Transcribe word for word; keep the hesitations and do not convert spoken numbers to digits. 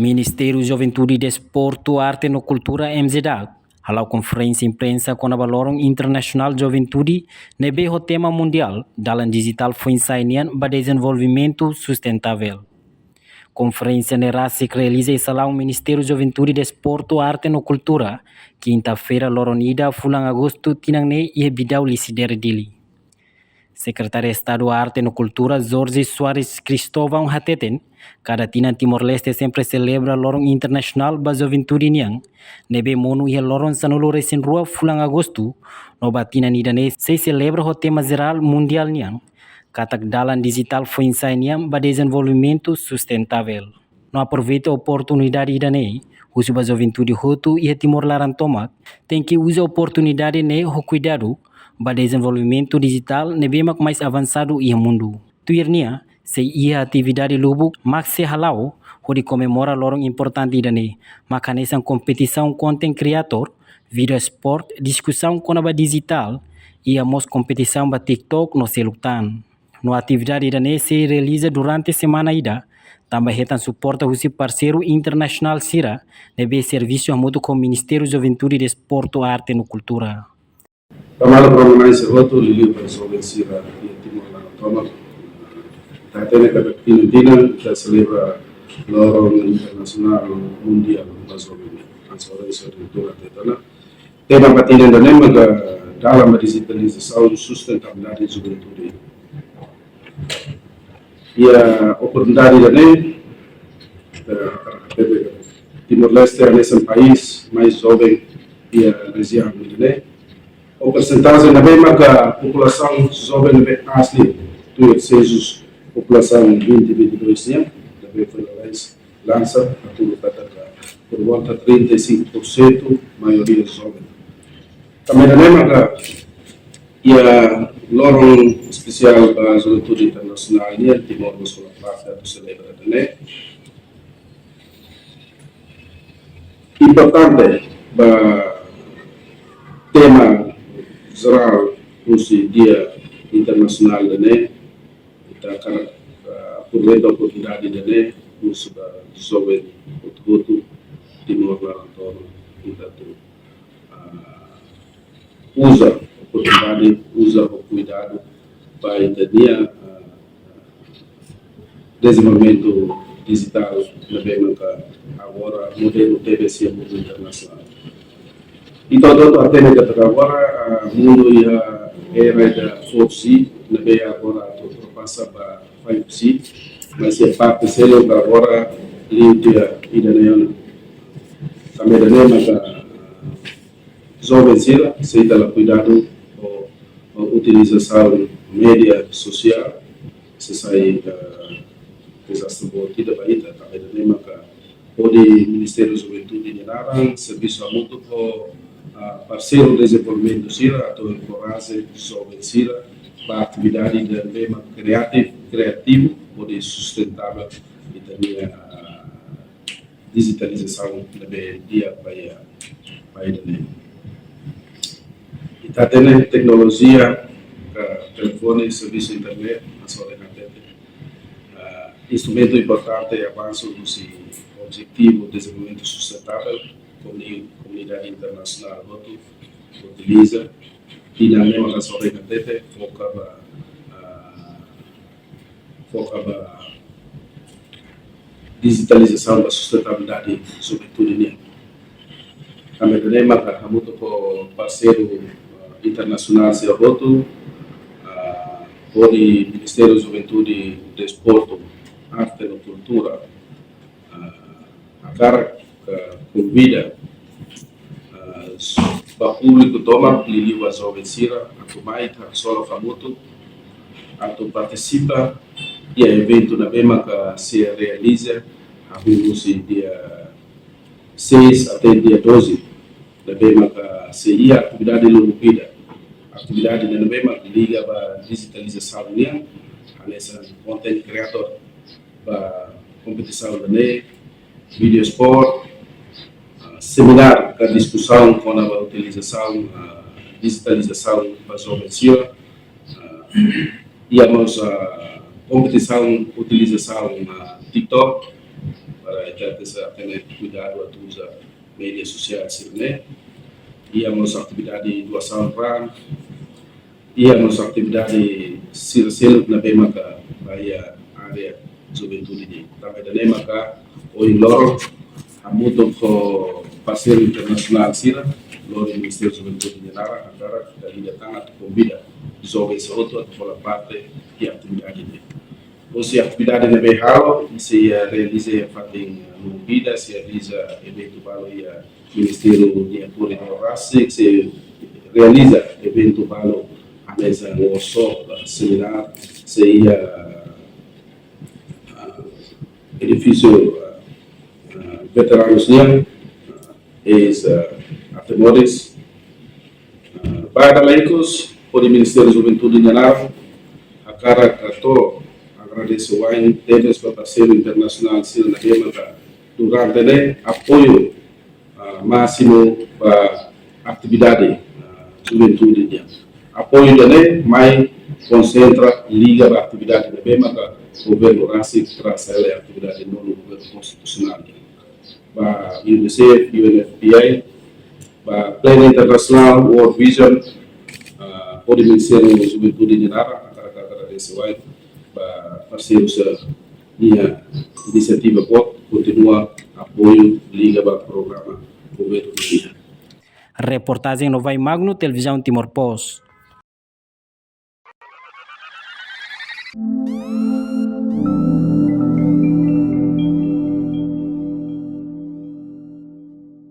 Ministériu Juventude, Desportu, Arte no Kultura, M J D A C, hala'o konferénsia imprensa kona-ba Loron Internasionál Juventude ne'ebé ho tema mundiál, Dalan Dijitál Foin-sa'e nian ba Dezenvolvimentu Sustentável. Konferénsia ne'e rasik realiza iha salaun Ministériu Juventude, Desportu, Arte no Kultura, kinta-feira, loron ida, fulan Agostu, tinan ne'e, iha Bidau Lisidere, Dili. Sekretáriu Estadu Arte no Kultura, Jorge Soares Cristóvão, hateten, kada tinan Timor-Leste sempre selebra Loron Internasionál ba Juventude nian, ne'ebé monu iha loron sanulu-resin-rua fulan Agostu, no ba tinan ida-ne'e sei selebra ho tema jerál mundiál nian, katak Dalan Dijitál Foin-sa'e nian ba Dezenvolvimentu Sustentável. No aproveita oportunidade ida-ne'e, husu ba juventude hotu iha Timor laran tomak, tenke uza oportunidade ne'e ho kuidadu ba dezenvolvimentu dijitál ne'ebé mak mais avansadu iha mundu. Tuir nia, sei iha atividade lubuk mak sei hala'o hodi komemora loron importante ida-ne'e, mak hanesan kompetisaun content creator, vídeo sport, diskusaun kona-ba dijitál, iha mós kompetisaun ba TikTok no seluk tan. No atividade ida-ne'e sei realiza durante semana ida, tanba hetan suporta husi parseiru internasionál sira ne'ebé servisu hamutuk ho Ministériu Juventude, Desportu, Arte no Kultura. Ba maluk rona-na'in sira hotu, liuliu ba joven sira iha Timor laran tomak. Ita hatene katak tinan-tinan ita selebra Loron Internasionál Mundiál ba Joven. Hanesan ohin sira diretora hateten ona, tema ba tinan ida-ne'e maka Dalan ba Dijitalizasaun Sustentabilidade Juventude. Iha oportunidade ida-ne'e, eh, Timor-Leste hanesan país mais joven iha rejiaun ida-ne'e. Ho persentajen ne'ebé maka populasaun joven ne'ebé aas liu, tuir sensus populasaun vinte vinte e dois nian, ne'ebé foin lalais lansa, atu katak por volta trinta e cinco por cento maioria joven. Tanba ida-ne'e maka iha loron espesiál ba Juventude Internasionál nian, Timor mós hola parte atu selebra ida-ne'e. Importante ba tema jerál husi Dia Internasionál ida-ne'e, ita hakarak, ah, aproveita oportunidade ida-ne'e, husu ba joven hotu-hotu Timor laran tomak, ita atu, ah, uza oportunidade, uza ho kuidadu ba ita-nia, ah, dezenvolvimentu dijitál ne'ebé maka agora modernu tebes iha mundu internasionál. Ita hotu hatene katak agora, ah, mundu iha era ida four G, ne'ebé agora atu ultrapasa ba five G, mas iha parte seluk agora liu tiha ida-ne'e ona. Tanba ida-ne'e maka joven sira, se ita la kuidadu ho, ho utilizasaun média sosiál, sei sai, eh, dezastre boot ida ba ita, tanba ida-ne'e maka hodi Ministériu Juventude nia naran, servisu hamutuk ho, ah, parseiru dezenvolvimentu sira, atu enkoraja joven sira ba atividade ida-ne'ebé mak kreatif-, kreativu, hodi sustentável ita-nia, ah, dijitalizasaun ne'ebé di'ak ba iha país ne'e. Ita hatene teknolojia, ka telefone, servisu internet, hanesan ohin hatete, ah, instrumentu importante avansu husi Objetivu Dezenvolvimentu Sustentável, komuni-, komunidade internasionál hotu utiliza, i ida-ne'e maka hanesan ohin hatete, foka ba, ah, foka ba dijitalizasaun ba sustentabilidade juventude nian. Tanba ida-ne'e maka hamutuk ho parseiru, eh, internasionál sira hotu, eh, hodi Ministériu Juventude, Desportu, Arte no Kultura, eh, hakarak, eh, konvida, eh, ba públiku tomak, liuliu ba joven sira, atu mai, atu sola hamutuk, atu partisipa iha eventu ne'ebé maka sei realiza, hahú husi dia seis até dia doze, ne'ebé maka sei iha atividade lubuk ida. Atividade ne'ebé maka liga ba dijitalizasaun nian, hanesan content creator ba kompetisaun ida-ne'e, vídeo sport, ah, semináriu ka diskusaun kona-ba utilizasaun, ah, dijitalizasaun ba joven sira, ah, iha mós, ah, kompetisaun utilizasaun, ah, TikTok, para ita tenke kuidadu atu uza média sosiál sira-ne'e. Iha mós atividade doasaun raan, iha mós atividade sira seluk ne'ebé maka ba iha área juventude nian. Tanba ida-ne'e maka ohin loron hamutuk ho parseiru internasionál sira, lori Ministériu Juventude nia naran, hakarak ita liga tangan atu konvida joven sira hotu atu hola parte iha atividade ne'e. Husi atividade ne'ebé halo, sei realiza fatin Nubida, sei realiza eventu balu iha Ministériu nia koridór rasik, sei realiza eventu balu hanesan workshop, semináriu, sei iha, ah, edifísiu, ah, ah, veteranus nian, ah, eis, ah, Atemoris. Ah, ba dala ikus, hodi Ministériu Juventude nia naran, hakarak atu agradese wa'in tebes ba parseiru internasionál sira ne'ebé maka durante ne'e apoiu, ah, másimu ba atividade, ah, juventude nian. Apoiu ida-ne'e mai konsentra liga ba atividade ne'ebé maka governu rasik trasa hela iha atividade nonu governu konstitusionál nian. Ba UNICEF, UNFPA, ba Plan Internasionál, World Vision, ah, hodi Ministériu Juventude nia naran, hakarak agradese wa'in ba parseiru sira-nia inisiativa boot, kontinua apoiu liga ba programa governu nian. Reportajen Novai Magno, Televizaun Timor Post.